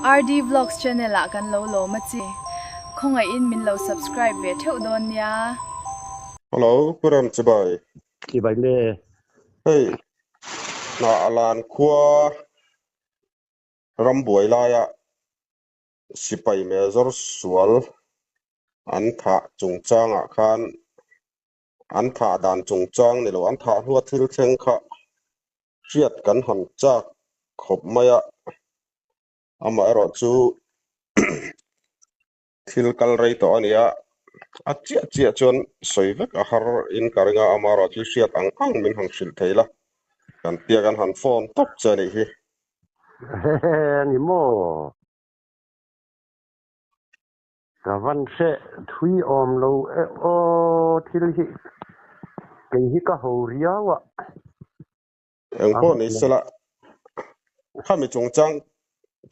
RD Vlogs channel ah kan lo lawm a chi. Khawngaihin min lo subscribe ve theuh dawn nia. Hello, Pu Ram Chibai. Chibai le. Hei, Hnahlan khua ram buai laia sipai mezawr sual an thah chungchangah khan an thah dan chungchang ni lo, an thah hlua thil thleng kha hriat kan han chak khawp mai a, amaherawh chu thil kal rei tawh a ni a, a chiah chiah chuan sawi vek a har in ka ring a, amaherawh chu hriat ang ang min han hrilh thei la, kan tia kan han phone tawp che a nih hi. Hehe ni maw? Ka van hre thui awm lo e aw thil hi kei hi ka ho riau a. Eng pawh ni sela, khami chungchang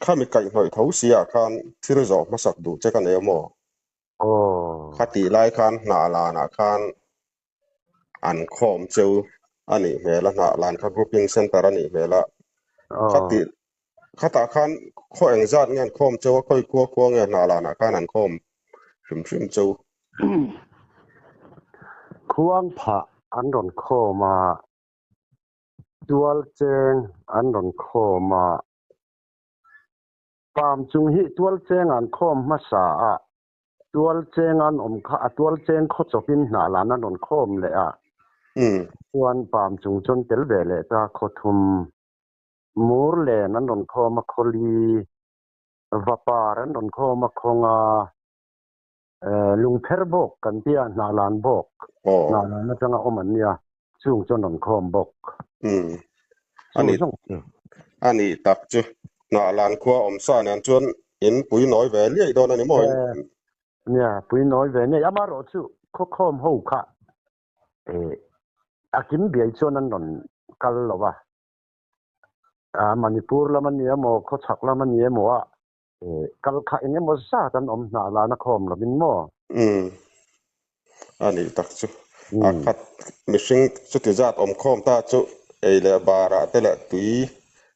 khami kaihhnawih tho si ah khan thil zawh hmasak duh che ka nei maw? Aw. Khatih lai khan hnah lanah khan an khawm cheu a nih hmel a, hnah lan kha grouping center a nih hmel a. Khatih khatah khan khaw eng zat nge an khawm cheu a, khawi khua khua nge hnah lanah khan an khawm hrim hrim cheu? Khuang phah an rawn khawm a, tual cheng an rawn khawm a. Pam chung hi tual cheng an khawm hmasa a, tual cheng an awm kha a tual cheng khaw chawpin hnah lan an rawn khawm leh a. Chuan pam chung chuan tel ve leh ta khaw thum mur len an rawn khawm a, khawli vapar an rawn khawm a, khawnga lungpher bawk kan tia hnah lan bawk hnah lan atanga awm an nia chung chuan rawn khawm bawk. Chu a nih tak chu hnah lan khua awm sa nen chuan in pui nawi ve liai dawn a ni maw? Nia pui nawi ve ngei amaherawh chu khaw khawm ho kha a kim biai chuan an rawn kal lo va, Manipur lam a ni emaw khawchhak lam a ni emaw a Kal kha eng emaw zat an awm hnah lan a khawm lovin maw? Umm. A nih tak chu. A khat mihring chuti zat awm khawm ta chu ei leh barah te leh tui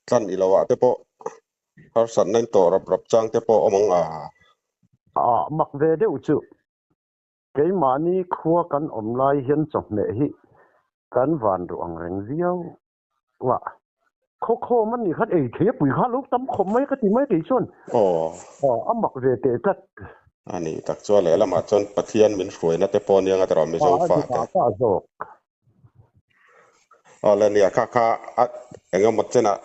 tlan i loah te pawh harsatna in tawh rap rap chang te pawh awm ang a. A mak ve deuh chu. Keimahni khua kan awm lai hian chawhmeh hi kan van duh ang reng viau. Wah, khaw khawm a nih khan ei thei a pui kha lo tam khawp mai ka ti mai kei chuan. Aw. Aw, a mak ve teh tlat. A nih tak chuan lehlamah chuan Pathian min hruaina te pawh nia nga tawh Mizo fa te. A ta zawk. Aw le nia kha kha a engemaw chenah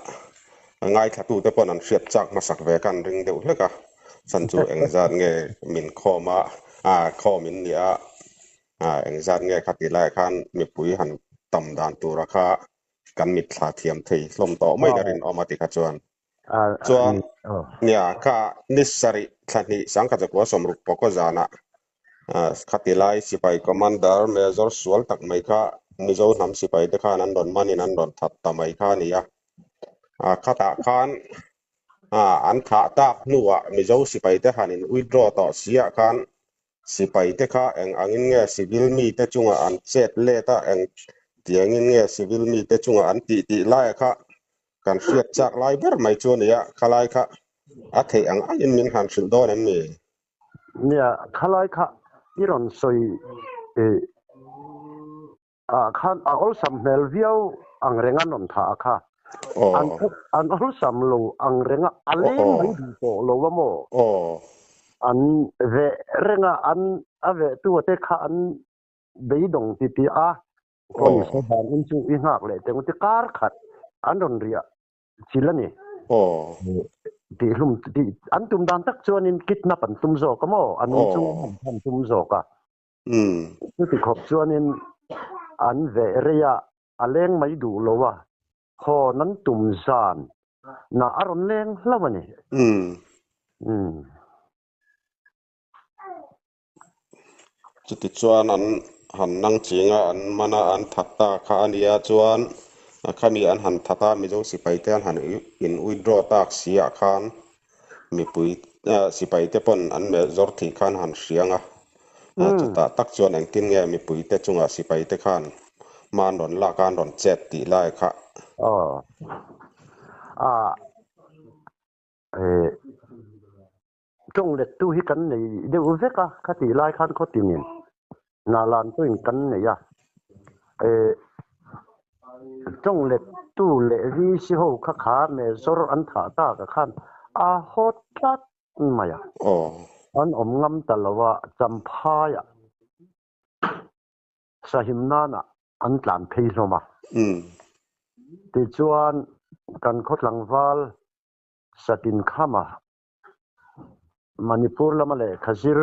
ngaithla te pawn an hriat chak hmasak ve khan ring deuh hlek a, chhan chu engzat nge min khawm a, a khawm in nia A engzat nge kha tih laiah khan mipui han tam dan tura kha kan mitthla thiam thei hlawm tawh mai na rinawm a ti kha chuan. Chuan nia kha ni sarih thla hnih sangkhat zakua sawmruk pawkaw zanah khati lai sipai commander Major sual tak mai kha Mizo hnam sipai te khan an rawn manin an rawn that ta mai kha a ni a. Khatah khan an thah tak hnuah Mizo sipai te han in withdraw tawh siah khan Sipai te kha eng angin nge civil mite chunga an chet let a, eng tiangin nge civil mite chunga an tih tih laia kha kan hriat chak lai ber mai chu a ni a, khalai kha a theih ang angin min han hrilh dawn em ni? Nia, khalai kha i rawn sawi ah khan a awlsam hmel viau ang reng a rawn thah a kha. An an awlsam lo ang reng a, a leng mai duh tawh lo a maw? An veh reng a, an a vehtu te kha an beidawng ti ti a, Aw ni saw in chu i nghak leh teng ti kar khat an rawn riah chil a ni. Tih hlum tih an tum dan tak chuanin kidnap an tum zawk a maw? A nung chung an tum zawk a. Chuti khawp chuanin an veh rei a, a leng mai duh lo a, hawn an tum zan na a rawn leng hlauh a ni. Chuti chuan an han nang ching a, an man a, an that ta kha a nia chuan khami an han that a, Mizo sipai te an han in withdraw tak si ah khan mipui sipai te pawn an melh zawr thih khan han hriang a, chutah tak chuan engtin nge mipui te chungah sipai te khan hma an rawn lak a, an rawn chet tih lai kha. Aw. A Tawng lettu hi kan nei deuh vek a, khatih lai khan khawtinin Hnahlan pawhin kan nei a. Tawng lettu leh VC ho kha kha Major an thah tak ah khan a haw tlat mai a. An awm ngam ta lo a, Champhaiah sahim nanah an tlan phei hlawm a. Tichuan kan khaw tlangval Satin Khama Manipur lama lehkha zir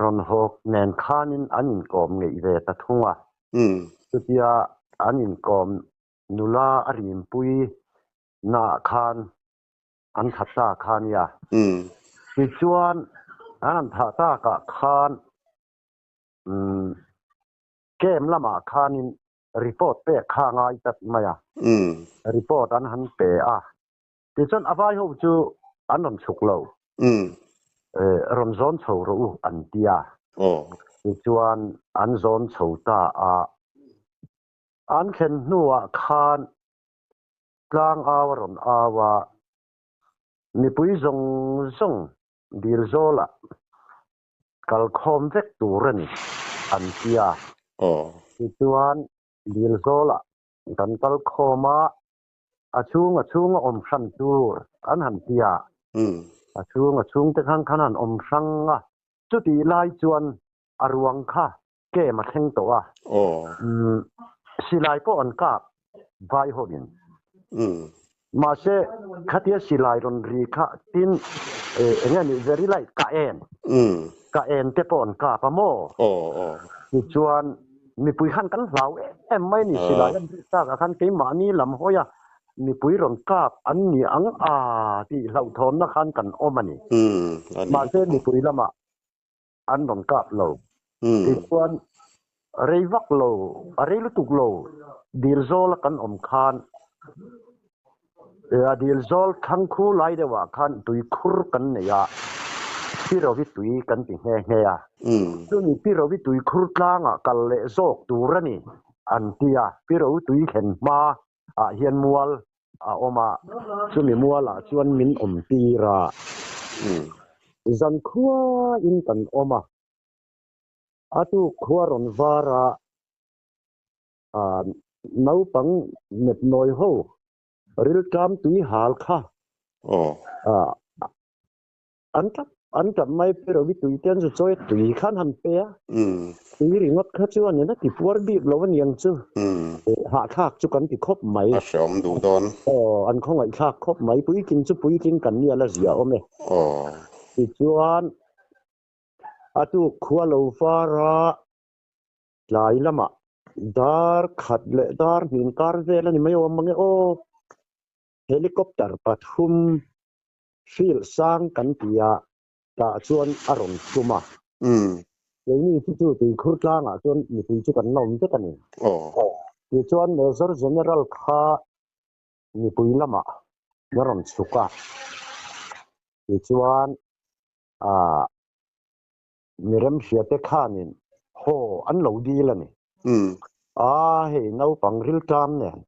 rawn hawk nen khanin an inkawm ngeih ve ta thung a. Chutia an inkawm nula a rimpui naah khan an tha ta kha nia. Tichuan an han thah takah khan camp lamah khanin report pek kha a ngai tlat mai a. Report an han pe a. Tichuan a vai ho chu an rawn chhuk lo. Rawn zawn chho rawh u an ti a. Tichuan an zawn chho ta a. An thlen hnuah khan tlang au a rawn au a, mipui zawng zawng dil zawlah kalkhawm vek tur a ni an ti a. Tichuan dil zawlah kan kalkhawm a. A chhung a chhung a awm hran tur an han ti a, a chhung a chhung te khan khan an awm hrang a, chutih lai chuan a ruang kha kem a thleng tawh a, silai pawh an kap vai hovin. Mahse khatia silai rawn ri kha tin eng nge ni very light ka en, ka en te pawh an kap a maw? Tichuan Mipui khan kan hlau em em mai a ni. Silai an rik takah khan keimahni lam hawi a, mipui rawn kap an ni ang a tih hlauhthawnna khan kan awm a ni. Mahse mipui lamah an rawn kap lo. Tichuan rei vak lo, a rei lutuk lo, dil zawla kan awm khan A dil zawl thlang khu lai deuhah khan tui khur kan nei a, Pirovi tui kan ti nghe nghe a. Chumi Pirovi tui khur tlangah kal leh zawk tur a ni an ti a, Pirovi tui thlen hma ah hian mual a awm a, chumi mualah chuan min awm tir a, zan khuain kan awm a, a tuk khua rawn var a, Naupang nepnawi ho rilṭam tui hal kha an tap an tap mai pero i tui te an zu chawi a tui khan han pe a tui ringawt kha chu a nena ti puar bik lo a niang chu hahthlak chu kan ti khawp mai. A hreawm duh dawn. Aw an khawngaihthlak khawp mai puitling chu puitling kan nia la zia awm e. Tichuan a tuk khua lo var a. Tlai lamah dar khat leh dar hnin kar vel a ni mai awm mange aw. Helicopter pathum field sang kan ti a, tah chuan a rawn tum a. Keini chu chu tuikhur tlangah chuan mipui chu kan la awm vek a ni. Tichuan Major General kha mipui lamah a rawn chhuk a. Tichuan ah. Mi remhriate khanin haw an lo dil a ni. A hei naupang rilṭam nen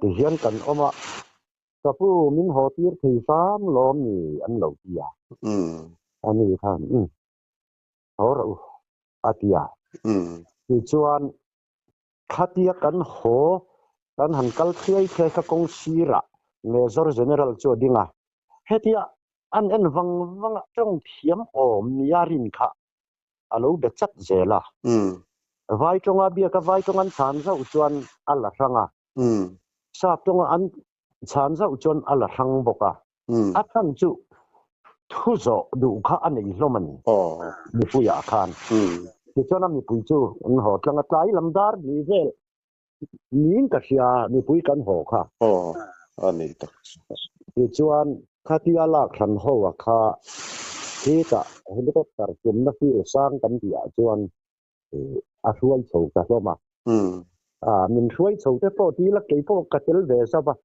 ti hian kan awm a, ka pu min haw tir thei hram lawm ni an lo ti a. A ni khan umm haw rawh u a ti a. Tichuan khatia kan haw kan han kal thliai thliai kha kawng sirah Major General chu a ding a, hetia An en vang vang a, tawng thiam awm nia rin kha a lo be chat zel a. Vai tawnga biak a vai tawng an chhan zauh chuan a la hrang a, sap tawnga an chhan zauh chuan a la hrang bawk a. A chhan chu thu zawh duh kha a nei hlawm a ni mipuiah khan. Tichuan a mipui chu an haw tlang a, tlai lam dar ni vel Niin ka hria, mipui kan haw kha. Aw, a ni tak chu. Tichuan, khatia lak hran ho a kha hetah helicopter tumna field sang kan tih ah chuan a hruai chho ta hlawm a. Min hruai chho te pawh ti la kei pawh ka tel ve zauh a.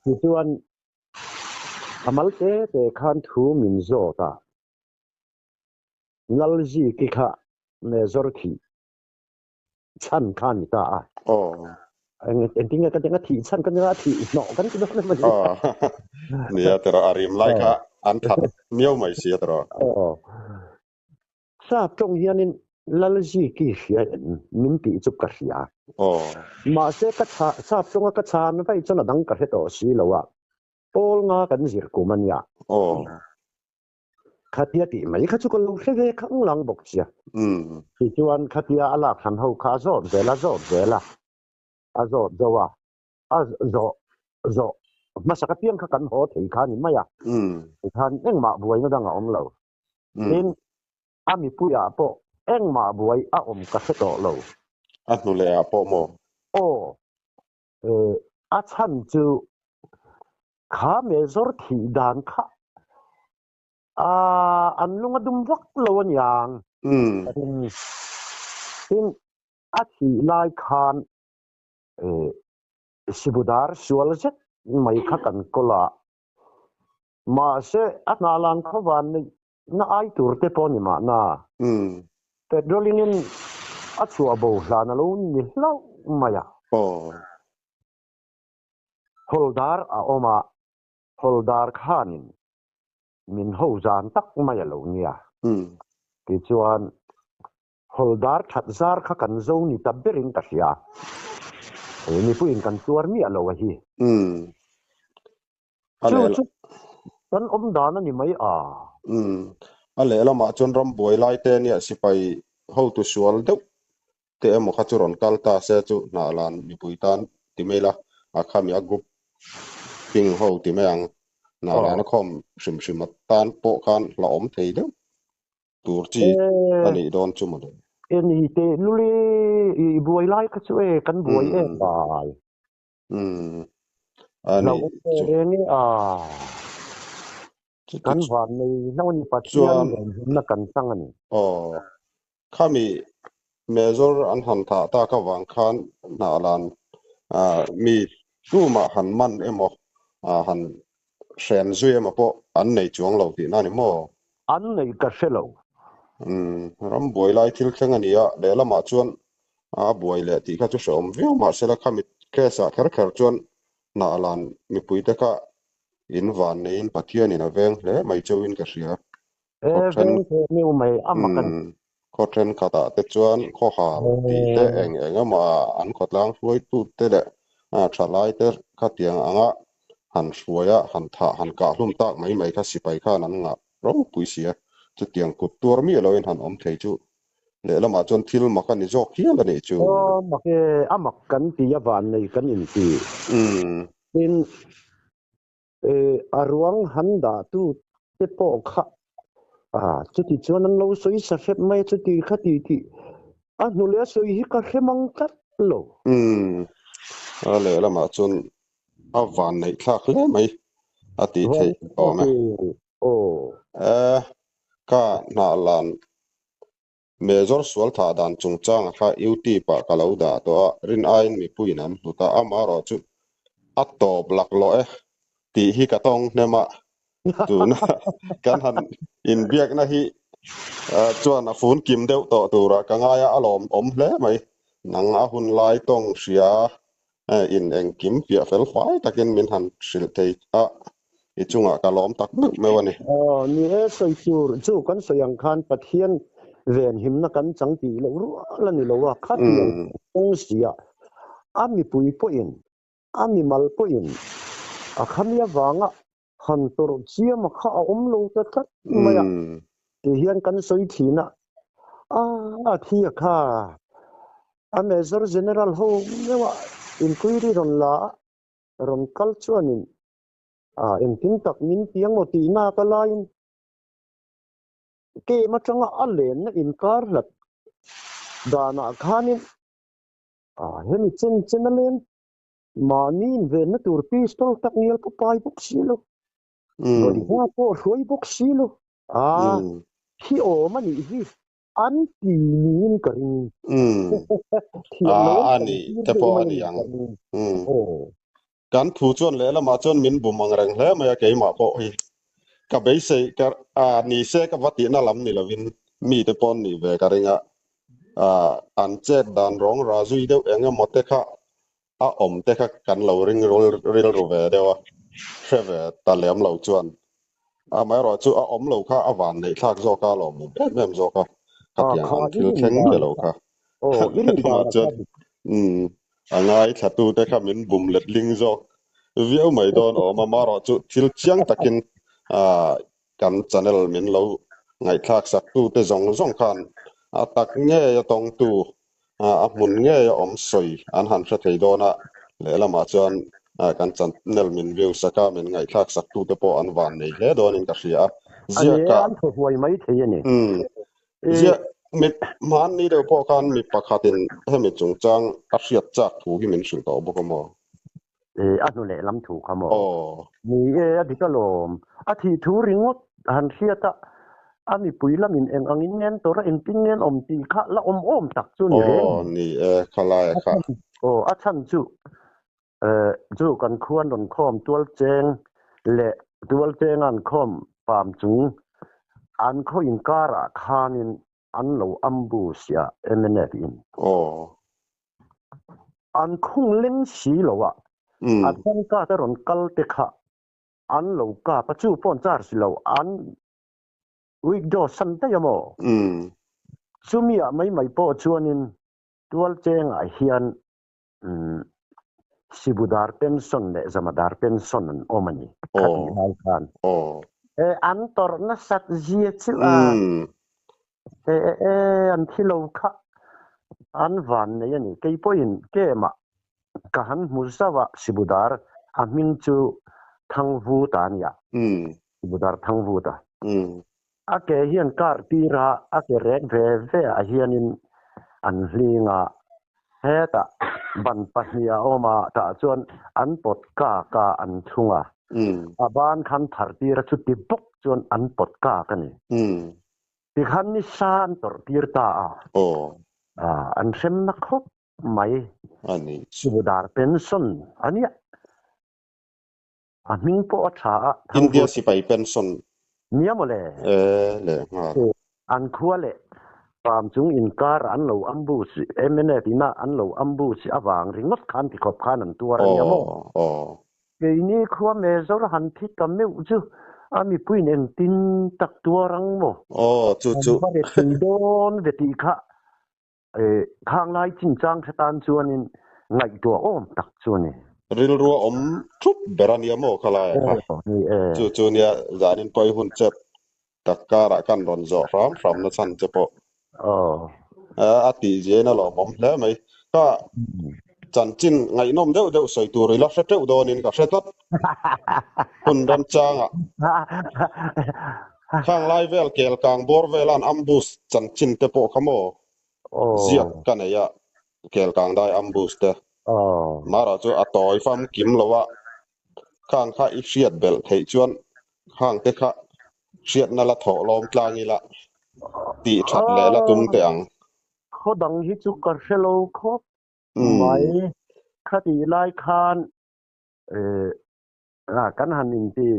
Tichuan, a mal te te khan thu min zawt a, Lalziki kha Major thih chhan kha a ni ta a. Engtin nge ka ti ang a thih chhan ka nia a thih hnawh kan ti dawn emaw ni. Nia tira a rim lai kha An that miau mai si a tawh. Aw. Sap tawng hianin Lalziki hria em min tih chu ka hria. Aw. Mahse ka chha sap tawnga ka chhan vaih chuan a dang ka hre tawh si lo a. Pawl nga kan zir kum a nia. Aw. Khatia tih mai kha chu ka lo hre ve khang lang bawk sia. Tichuan khatia a lak hran ho kha a zawt zel a zawt zel a, a zawt zo a, a zawh zawh hmasa ka piang kha kan haw thei kha a ni mai a. Tikhan engmah buaina dang a awm lo. Tin, a mipuiah pawh engmah buai a awm ka hre tawh lo. A hnu leh ah pawh maw? Aw, a chhan chu kha mezawr thih dan kha an lung a dum vak lo a niang. Tin, a thih lai khan Sibudar sual zet mai kha kan kawl a, mahse a hna lang khaw van neih na ai tur te pawh ni mahna. Petrolling in a chhuah bo hlan a lo ni hlauh mai a. Hawldar a awm a, Hawldar khanin min ho zan tak mai a lo nia. Tichuan Hawldar that zar kha kan zo ni ta berin ka hria. Mipuiin kan tuar miah lo a hi. Chu chu kan awm dan a ni mai a. A lehlamah chuan rambuai lai te nia sipai hotu sual deuh te emaw kha chu rawn kal ta se chu hnah lan mipui tan ti mai la, a khami a group ping ho ti mai ang. Hnah lan a khawm hrim hrim atan pawh khan hlauhawm thei deuh tur chi a nih dawn chu mawle. E ni teh lul i, i buai lai kha chu e kan buai em bai. Umm a ni chu. Reng e a. Kan van nei hlauh a ni Pathian venhimna kan chang a ni. Aw khami Major an han thah tak avang khan hnah lan mi tumah han man emaw han hren zui emaw pawh an nei chuang lo tihna a ni maw? An nei ka hre lo. Umm rambuai lai thil thleng a ni a, lehlamah chuan a buai leh tih kha chu hrehawm viau mahsela khami case ah kher kher chuan hnah lan mipuite kha in van neiin Pathianin a veng hle mai chauhin ka hria. E veng hle miu mai a mak a ni. Khaw thenkhatah te chuan khawhar tih te eng eng emaw an khawtlang hruaitute leh thalaite khatiang anga han hruaia han thah han kah hlum tak mai mai kha sipai khan an ngah ropui si a, chutiang kut tuar miah loin han awm thei chu lehlamah chuan thil mak a ni zawk hial a nih chu. Aw mak e, a mak kan ti a vannei kan inti. Tin, A ruang han dah tu te pawh kha chuti chuan an lo sawi sa hrep mai a, chuti kha ti tih a hnu leh a sawi hi ka hre mang tlat lo. Umm, a lehlamah chuan a van neih thlak hle mai a tih theih awm e. Aw. E, ka hnah lan Major sual thah dan chungchanga kha YouTube ah ka lo dah tawh a, rin aiin mipuiin an hlut a, amaherawh chu a tawp laklawh e tih hi ka tawng hnem a, tuna kan han inbiakna hi chuan a fun kim deuh tawh turah ka ngai a, a lawmawm hle mai. Nang a hun lai tawng hria in engkim piah fel fai takin min han hrilh thei a, i chungah ka lawm tak meuh meuh a ni. Aw, ni e, sawi tur chu kan sawi ang khan Pathian venhimna kan chang tih loh rual a ni lo a, khatiang kawng sia a mipui pawhin, a mimal pawhin a khami avanga han tawrh chiam a kha a awm lo ta tlat mai a, ti hian kan sawi thin a, a thi a kha a Major General ho meuh a inquiry rawn la a, rawn kal chuanin a engtin tak min piang maw tih nak a laiin kem atanga a lenna inkar hlat danah khanin a hemi chen chen a len mahni invenna tur pistol tak ngial pawh pai bawk si lo, bodyguard pawh hruai bawk si lo, a thi awm a nih hi. An ti niin ka ring. Thiam lo A ni te pawh a ni ang. Kan thu chuan lehlamah chuan min bum ang reng hle mai a keimah pawh hi. Ka beisei ka ni se ka va tihna lam ni lovin mite pawn nih ve ka ring a. An chet dan rawng ra zui deuh eng emaw te kha a awm te kha kan lo ring rilru ve deuh a, hre ve ta lem lo chuan. Amaherawh chu a awm lo kha a van neih thlak zawk a lawmawm em em zawk a, khatiang kha ang i thil rin thleng dan miah lo kha kha. aw i rin Lamah dan chuan kha umm a ngaithlatute kha min bum letling zawk viau mai dawn awm a, amaherawh chu thil chiang takin ah kan channel min lo ngaihthlak sak tute zawng zawng khan a tak ngei a tawngtu a hmun ngei a awm sawi an han hre thei dawn a, lehlamah chuan kan channel min view sak a, min ngaihthlak sak tute pawh an van nei hle dawnin ka hria a, A ni e, ziakah an thaw huai mai thei a ni. Umm, ziak mi hmanni deuh pawh khan mi pakhatin hemi chungchang a hriat chak thu hi min hrilh tawh bawk a maw? A hnu leh lam thu kha maw? Aw. Ni e, a dik alawm. A thih thu ringawt han hriat a, a mipui lamin eng angin ngen tawrh a, engtin ngen awm tih kha la awm awm tak chu ni reng. Aw, ni e, khalaia kha. Aw, a chhan chu chu kan khuan rawn khawm tualcheng leh tualchenga an khawm pam chung an khaw inkarah khanin An lo ambush a mnf in. Aw. An khung leng si lo a, a tangka te rawn kal te kha an lo kap a, chu pawh an charge lo, an withdraw san daih a maw? Chumi ah mai mai pawh chuanin Tualchengah hian Sibudar pension leh Zamadar pension an awm a ni kha tih lai khan. E an tawrh nasat zia chu a e e e an thi lo kha an van nei a ni. Kei pawhin kemah ka han hmu zauh a Sibudar a hming chu Thangvuta a nia. Sibudar Thangvuta. A ke hian kar tir a, a ke rek ve ve ah hianin an hling a, hetah ban pahnih a awm a, tah chuan an pawt kak a, an thlung a, a ban khan thar tir a, chuti bawk chuan an pawt kak a ni. Tikhan nisa an tawrh tir ta a, an hremna khawp mai. Subudar pension a nia. A hming pawh a tha a, Thangvur. India sipai pension. Nia mawle. E leh nghal. An khua leh Pam chung inkar an lo ambush, mnf ina an lo ambush avang ringawt khan tikhawp khan an tuar a nia maw? Aw aw. Keini khua Mezor han thi ta meuh chu a mipuiin engtin tak tuar ang maw? Aw chu chu. An va re thei dawn ve tih kha Khang lai chinchang hre tan chuanin ngaihtuah awm tak chu a ni. Rilru a awm thup ber a nia maw khalai ah kha? Chu chu nia zanin pawh i hun chep tak karah kan rawn zawh hram hram na chhan che pawh a tih ziain a lawmawm hle mai. Ka chanchin ngaihnawm deuh deuh sawi tur ila hre teuh dawnin ka hre tlat. Hun remchangah Khang lai vel kel kang bawr velan ambush chanchin te pawh kha maw ziak ka nei a, kel kang dai ambush te. Mara chu a tawi fam kim lo a, khang kha i hriat belh theih chuan khang te kha hriatna la thawh lawm tlang ila tih that leh la tum teh ang. Khaw dang hi chu ka hre lo khawp mai. Khatih lai khan kan han inti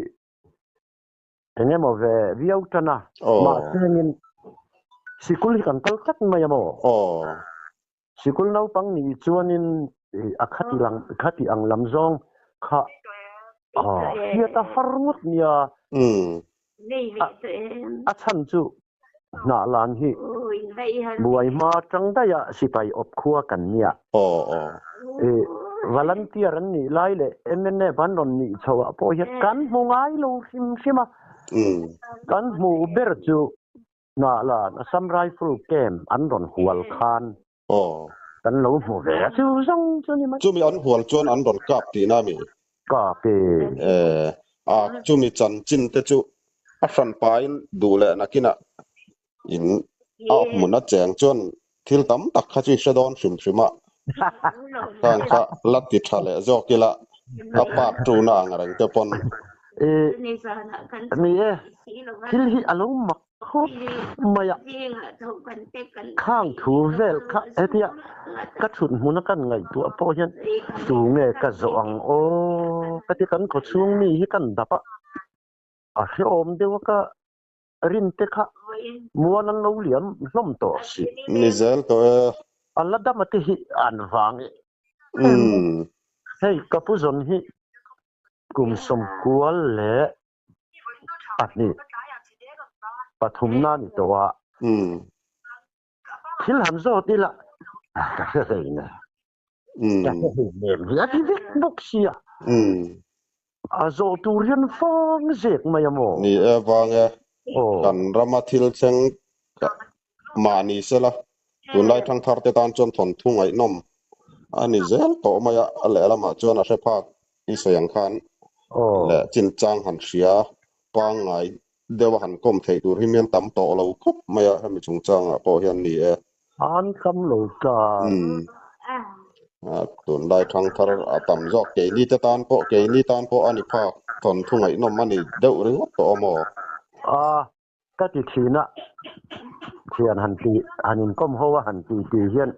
Eng emaw ve viau tan a, mahse engin sikul hi kan kal tlat mai a maw? Sikul naupang nih chuanin a khati lang khati ang lam zawng kha hriat a har ngawt nia. A chhan chu hnah lan hi buai hma tang daih a sipai awp khua kan nia. Volunteer an nih lai leh MNF an rawn nih chho ah pawh hian kan hmu ngai lo hrim hrim a. Kan hmuh ber chu hnah lan Assam Rifle camp an rawn hual khan kan lo hmu ve a, chu zawng chu ni mai. Chumi an hual chuan an rawn kap tihna a mi? Kap e. A, chumi chanchin te chu a hran pain duh leh nakinah in a hmun a cheng chuan thil tam tak kha chu i hre dawn hrim hrim a, khang kha la ti tha leh zawk ila a part tuna ang reng te pawn. E, ni e, thil hi a lo mak khawp mai a, khang thu vel kha hetia ka thut hmuna kan ngaihtuah pawh hian tu nge ka zawh ang aw ka ti kan khawchhung mi hi kan dap a, a hrehawm deuh a ka Rin te kha mual an lo liam hlawm tawh si. Ni zel tawh e. A la dam a te hi an vang e. Hei ka pu zawn hi kum sawmkual leh Pahnih pathumna ni tawh a. Thil han zawt ila ka hre hlei ne. Ka hre hlei nem hi a ti vek bawk sia. A zawh tur hian fang zek mai a maw? Ni e vang e. Kan rama thil thleng mahni sela tunlai thangthar te tan chuan thawnthu ngaihnawm a ni zel tawh mai a, a lehlamah chuan a hre phak i sawi ang khan leh chinchang han hria pangngai deuh a han kawm theih tur hi mian tam tawh lo khawp mai a, hemi chungchangah pawh hian ni e. An kam lo ta. Umm. Tunlai thangthar a tam zawk keini te tan pawh keini tan pawh a ni phak thawnthu ngaihnawm a ni deuh ringawt tawh a maw? A, ka ti thin a, thian han ti han inkawm ho a han ti ti hian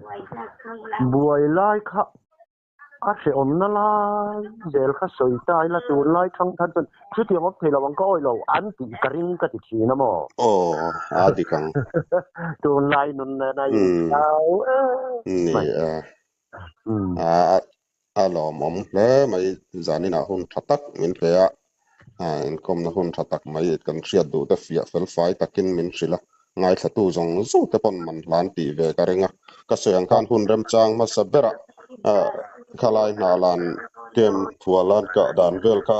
buai lai kha A hrehawmna lai zel kha sawi ta ila tunlai thangthar chuan chutiang awm thei lo ang ka awih lo an tih ka ring ka ti thin a maw? Aw, a dik ang. Tunlai nun nen a inthlau em mai. Ni e. A lawmawm hle mai zaninah hun tha tak min pe a, inkawmna hun tha tak mai kan hriat duh te fiah fel fai takin min hrilh a, ngaithlatu zawng zawng te pawn man hlan tih ve ka ring a, ka sawi ang khan hun remchang hmasa berah khalai hna lan kem thual an kah dan vel kha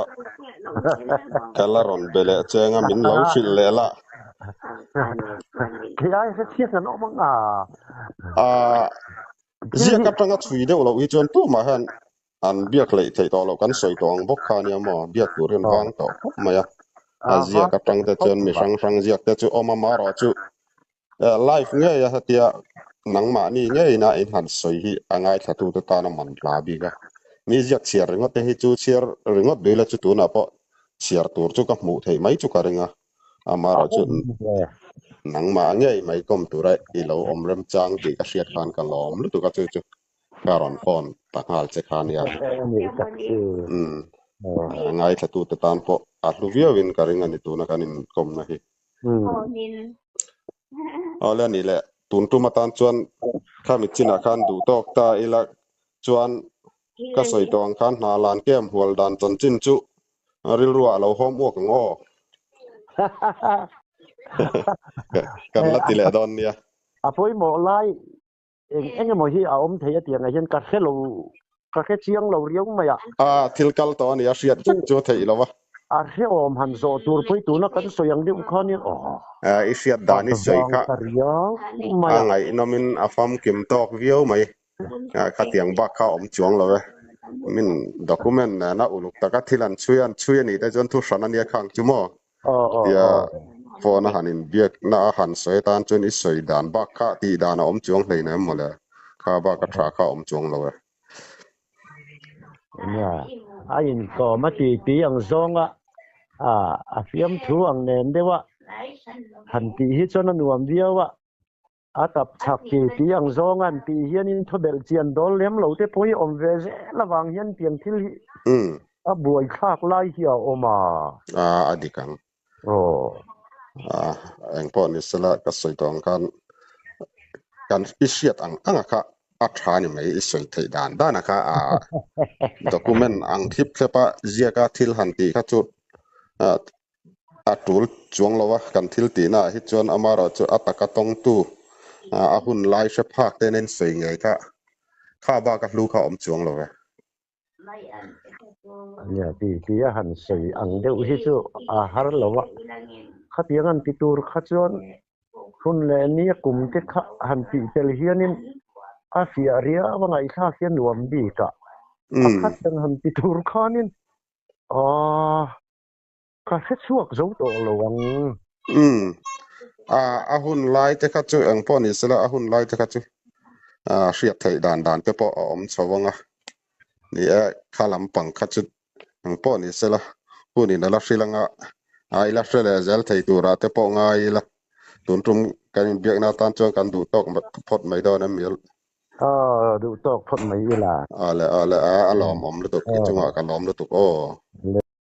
ka la rawn be leh cheng a, min lo hrilh leh la. Thei ai hrethiat an awm ang a. Ziak atanga chhui deuh loh hi chuan tumah hian An biak hleih theih tawh loh kan sawi tawh ang bawk kha nia maw? Biak tur hian vang tawh khawp mai a. A ziak atang te chuan mi hrang hrang ziak te chu awm a, marawh chu live ngei a hetia nangmahni ngeiin a inhan sawi hi a ngaithlatu te tan a man hla bik a. Mi ziak chhiar ringawt te hi chu chhiar ringawt duh ila chu tunah pawh chhiar tur chu ka hmuh theih mai chu ka ring a. Amarawh chu nangmah ngei mai kawm tura i lo awm remchang tih ka hriat khan ka lawm lutuk a chu chu. Ka rawn phone ta nghal che kha nia. Umm ngaithlatute tan pawh a hlu viauin ka ring a ni tuna kan inkawmna hi. Awle a nih leh tun tum atan chuan khami chinah khan duh tawk ta ila chuan ka sawi tawh ang khan hna lan kem hual dan chanchin chu rilruah a lo hawm uak ang aw. Kan la ti leh dawn nia. A pawimawh lai Eng eng emaw hi a awm thei a tiang ah hian ka hre lo, ka hre chiang lo riau mai a. A, thil kal tawh a ni a, hriat vek chu a theih lo a. A hrehawm han zawh tur pawh hi tuna kan sawi ang deuh kha nia aw. A, i hriat dan i sawi kha riau mai a. A ngaihnawmin a famkim tawk viau mai. A, khatiang bak kha a awm chuang lo e. Min document nena uluk taka thil an chhui a, an chhui a nih te chuan thu hran a nia khang chu maw? Tia phone a han inbiak na a han sawi atan chuan i sawi dan bak kha tih dan a awm chuang hlei na em mawle? Kha bak a tha kha a awm chuang lo e. Nia, a inkawm a titi ang zawnga a fiamthu ang nen deuha han tih hi chuan a nuam viau a. A tap chak ti ti ang zawng an tih hianin thawbelh chian dawl lem lo te pawh hi awm ve zel avang hian tiang thil hi a buaithlak lai hi a awm a. A, a dik ang. Aw. A, eng pawh ni sela ka sawi tawh ang khan kan i hriat ang anga kha a tha ni mai i sawi theih dan dan a kha a document ang thlip thlep a ziak a thil han tih kha chu A tul chuang lo a, kan thil tihna ah hi chuan amaherawhchu a taka tawngtu a hun lai hre phak te nen sawi ngei kha kha bak a hlu kha a awm chuang lo e. Nia ti ti a han sawi ang deuh hi chu a har lo a, khatiang an ti tur kha chuan hun leh nia kum te kha han tih tel hianin a fiah riau a ngaihthlak hi a nuam bik a, a khat ang han ti tur khanin aw. Ka hre chhuak zo tawh lo ang. Umm. A a hun lai te kha chu eng pawh ni sela a hun lai te kha chu a hriat theih dan dan te pawh a awm chho ang a. Ni e, kha lampang kha chu eng pawh ni sela hun in a la hrilh ang a, a ila hre leh zel thei turah te pawh ngai ila tun tum kan inbiakna atan chuan kan duh tawk phawt mai dawn em mial. Aw, duh tawk phawt mai ila. A le a le a, a lawmawm lutuk i chungah ka lawm lutuk aw.